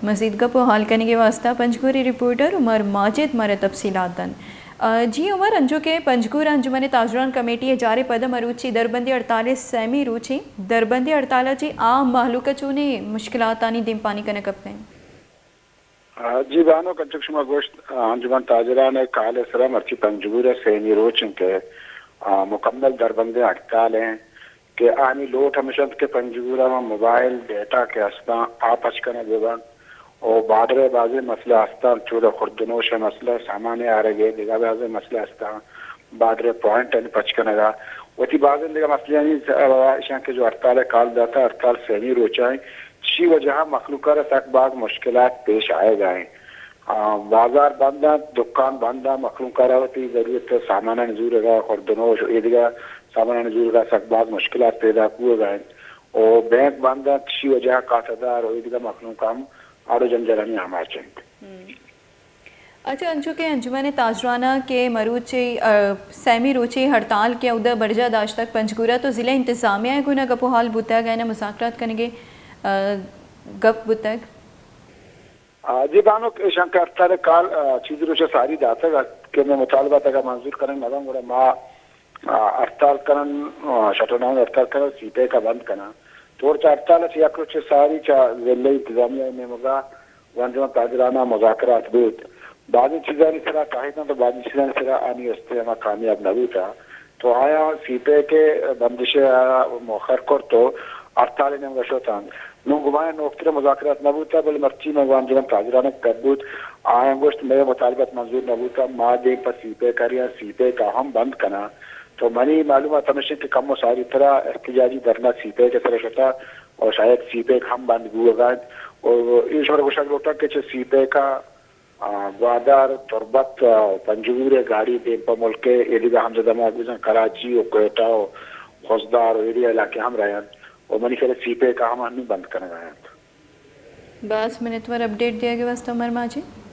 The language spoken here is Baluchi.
مزید گپ و حال کنگے واسطہ پنجگوری رپورٹر عمر ماجد مارا تفصیلات دن۔ آ، جی عمر، انچو کہ پنجگور انجمن تاجران کمیٹی اجارے پد مروچی دربندی ہڑتال سیمی روچی دربندی ہڑتال چی عام مہلوک چونی مشکلاتانی دیمپانی کنگ کپیں؟ آ، جی بانک، انچو کہ شما گوشت، آ، انجمن تاجران کال سرا مرچی پنجگور سیمی روچ انت کہ، آ، مکمل دربندی ہڑتال ہیں۔ کہ آنی لوٹ ہمیش انت کہ پنجگور ء موبائل ڈیٹا کہ استاں آ پچ کنگ بہ بنت و بارڈر ء بازیں مسئلہ استاں، چود ء خوردنوش ء مسئلہ، سامان ء آرگ ء دگہ بازیں مسئلہ استاں، بارڈر ء پوائنٹ آنی پچ کنگ ء وتی بازیں دگہ مسئلہ آنی س-، اشاں کہ جو ہڑتال ء کال داتا، ہڑتال سیمی روچ ء انت، چی وجہ ء مخلوق ء را سک باز مشکلات پیش آئیگ ء انت۔ آ، بازار بند انت، دکان بند انت، مخلوق ء را وتی ضرورت ء سامانانی زورگ ء، خوردنوش و ایدگہ سامانانی زورگ ء سک باز مشکلات پیداک بوگ ء انت و بینک بند انت، شی وجہ ء کھاتہ دار و ایدگہ مخلوق ہم آڑ و جنجالانی آماچ انت۔ اچھا، انچو کہ انجمن تاجران ء کہ مروچی، آ، سیمی روچی ہڑتال کہ اود ء برجاہ داشتگ پنجگور ء، تو ضلع انتظامیہ ء گون ء گپ و حال بوتگ، آیان ء مذاکرات کنگ ء، آ، گپ بوتگ؟ آ، جی بانک، ایشاں کہ ہڑتال ء کال، آ، چیزی روچ ء ساری داتگ ات کہ مئے مطالبات اگاں منظور کنگ نہ بنت گڑا ما، آ، ہڑتال کنن، آ، شٹر ڈاؤن ہڑتال کنن، سی پیک ء بند کنن۔ تو چہ ہڑتال ء چہ یک روچ ء ساری چہ ضلع انتظامیہ ء نیمگ ء و انجمن تاجران ء مذاکرات بوت۔ بازیں چیزانی سرا کاہتاں تو بازیں چیزانی سرا آنی است ء ہما کامیاب نہ بوتاں۔ تو آیاں سی پیک ء بندش ء مؤخر کرت و ہڑتال ء نیمگ ء شت انت۔ نوں گماں نوکتر ء مذاکرات نہ بوتگ، بلے مرچی مئے گوانجو انت تاجران ء گپ بوت، آیاں گوشت مئے مطالبات منظور نہ بوتگ، ما دیم پہ سی پیک ء ریاں، سی پیک ء ہم بند کناں۔ تو منی معلومات ہمیش انت کہ کمو ساری ترا احتجاجی دھرنا سی پیک ء سر ء شتگ و شاید سی پیک ہم بند بوگ ء انت۔ و ایش وڑ گوشگ لوٹاں کہ چہ سی پیک ء آ، گوادر، تربت، آ، پنجگور ء گاڑی دیم پہ ملک ء ایدگہ ہمزدہ ماہ گوزاں کراچی و کوئٹہ و خضدار و ایدگہ علاقہ ہم رہینت و منی خیال ء سی پیک ء ہم انوں بند کنگ ء انت۔ باز منتوار اپڈیٹ دیگ ء واستہ عمر ماجد۔